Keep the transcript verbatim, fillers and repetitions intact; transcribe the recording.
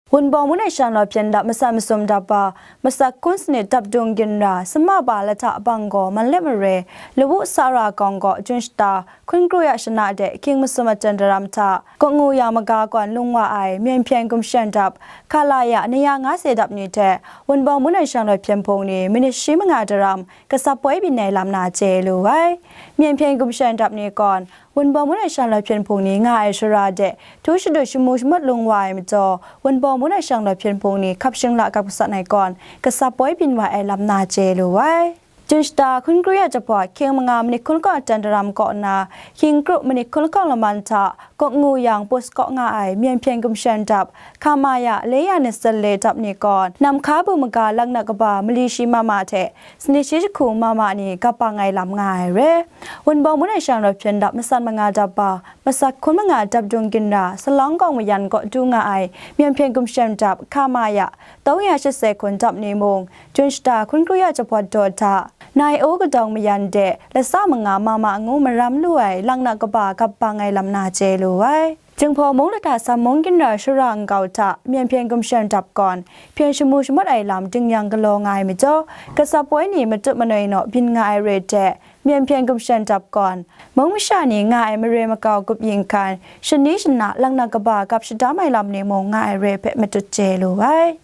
Wunpawng Mun Ai Shanglawt Hpyen Dap Masan Masum Dap Ba, Masak Hkun Sanit Dap Dung Ginra, Sama Ba Lahta Bang Gaw Manlep Mare, Lawu Sara Gawng Gaw Jun Shata Hkun Kru Ya Shana de Hkying Masum Matan Daram hta, Kok Ngu Yang Maga Kawn Lung Wa Ai Myen Hpyen Gumshem Dap, Khalaya Naya Nga Se Dap ni hte Wunpawng Mun Ai Shanglawt Hpyen Hpung ni minit shi manga daram kasap poi byin ai lam na chye lu ai. Myen Hpyen Gumshem Dap ni kawn, Wunpawng Mun Ai Shanglawt Hpyen Hpung ni nga ai shara de, htu shadut shamu shamawt lung wa ai majaw, Wunpawng Mun Ai Shanglawt Hpyen Hpung ni hkap shingla kap gasat ai kawn, kasap poi byin wa ai lam na chye lu ai. Jun Shata Hkun Kru Ya Jahpawt Hkying Manga Manit Hkun Lakawn Matan Daram kaw na, Hkying Kru Manit Hkun Lakawn Laman hta, Kok Ngu Yang Pus Kaw Nga Ai Myen Hpyen Gumshem Dap, Khamaya Leya Nit Sanle Dap ni kawn, Namhka Bu Maga Laknak Kaba Mali Shi Mama hte, Sanit Shi Jahku Mama ni gap bang ai lam nga ai re. Wunpawng Mun Ai Shanglawt Hpyen Dap Masan Manga Dap Ba, Masak Hkun Manga Dap Dung Ginra, Salawng Gawng Mayan Kaw Du Nga Ai Myen Hpyen Gumshem Dap, Khamaya Tawng Ya Shat Se Hkun Dap ni mung, Jun Shata Hkun Kru Ya Jahpawt Daw hta, Nai O Kadawng Mayan de, Lasa Manga Mama ngu maram lu ai Laknak Kaba gap bang ai lam na chye lu ai. Jinghpaw Mung Lahta Sam Mung Ginra Shara Nkau hta Myen Hpyen Gumshem Dap kawn, hpyen shamu shamawt ai lam ding yang galaw nga ai majaw, kasap poi ni matut manoi naw byin nga ai re hte, Myen Hpyen Gumshem Dap kawn, mung masha ni nga ai mare makau gup yin hkan, shani shana Laknak Kaba gap shadam ai lam ni mung nga ai re hpe matut chye lu ai.